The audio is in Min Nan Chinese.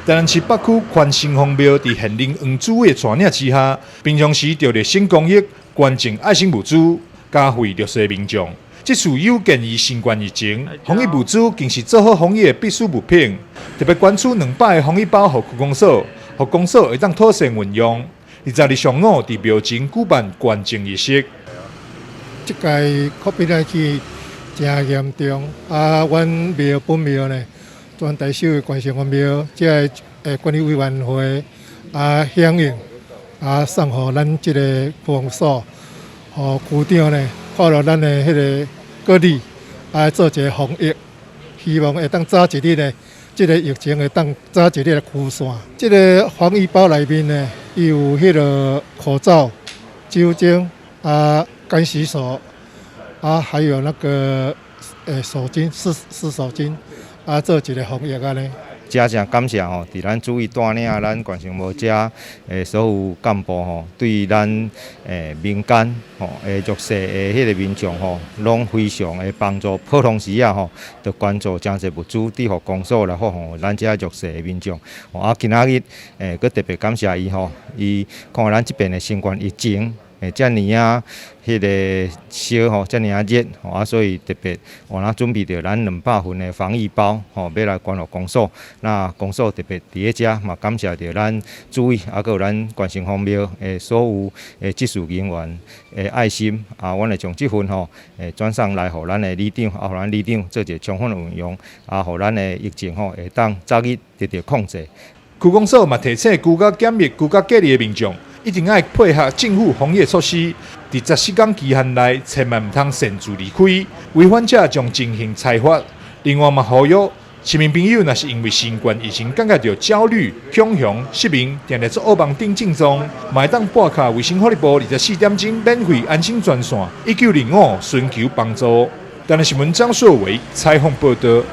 台南市北區寬城方廟佇縣令黃主委的帶領之下，平常時著熱心公益，捐贈愛心物資，嘉惠弱勢民眾。這次有鑑於新冠疫情，防疫物資更是做好防疫的必需物品。特別捐出200個防疫包予區公所，予公所會當妥善運用。20日上午佇廟前舉辦捐贈儀式。這屆 COVID-19 誠嚴重，啊，阮廟本廟呢，全台首的關聖公廟，這个管理委員會啊響應，啊送予咱這個區公所，予區長呢看著咱的彼个鼓勵，啊做一个防疫，希望會當早一日呢，這个疫情會當早一日來驅散。這个防疫包內面呢，伊有彼个口罩、酒精啊、乾洗手啊，還有那個手巾、濕手巾啊，做一个防疫按呢。真正感謝吼，佇咱主委帶領咱關聖廟遮的所有幹部吼，對咱民間吼的弱勢的彼个民眾吼，攏非常的幫助。普通時仔吼，就捐助誠濟物資，佇予公所來發放予咱遮弱勢的民眾。啊，今仔日閣特別感謝伊吼，伊看咱這邊的新冠疫情遮爾仔彼个燒吼，遮爾仔熱吼，啊，所以特別予咱準備著咱200份的防疫包吼，欲來捐予公所。那公所特別佇咧遮嘛，感謝著咱主委，啊，閣有咱關聖方廟的所有的執事人員的愛心，啊，阮會將這份吼，轉送來予咱的里長，啊，予咱里長做一个充分的運用，啊，予咱的疫情吼會當早日得著控制。區公所嘛提醒居家檢疫、居家隔離的民眾，一定愛配合政府防疫措施，佇14天期限內，千萬毋通擅自離開，違反者將進行裁罰。另外嘛，呼籲市民朋友，若是因為新冠疫情感覺著焦慮、恐慌、失眠，定定做惡夢等症狀，嘛會當撥敲衛生福利部24點鐘免費安心專線1905尋求幫助。台南新聞張碩偉採訪報導。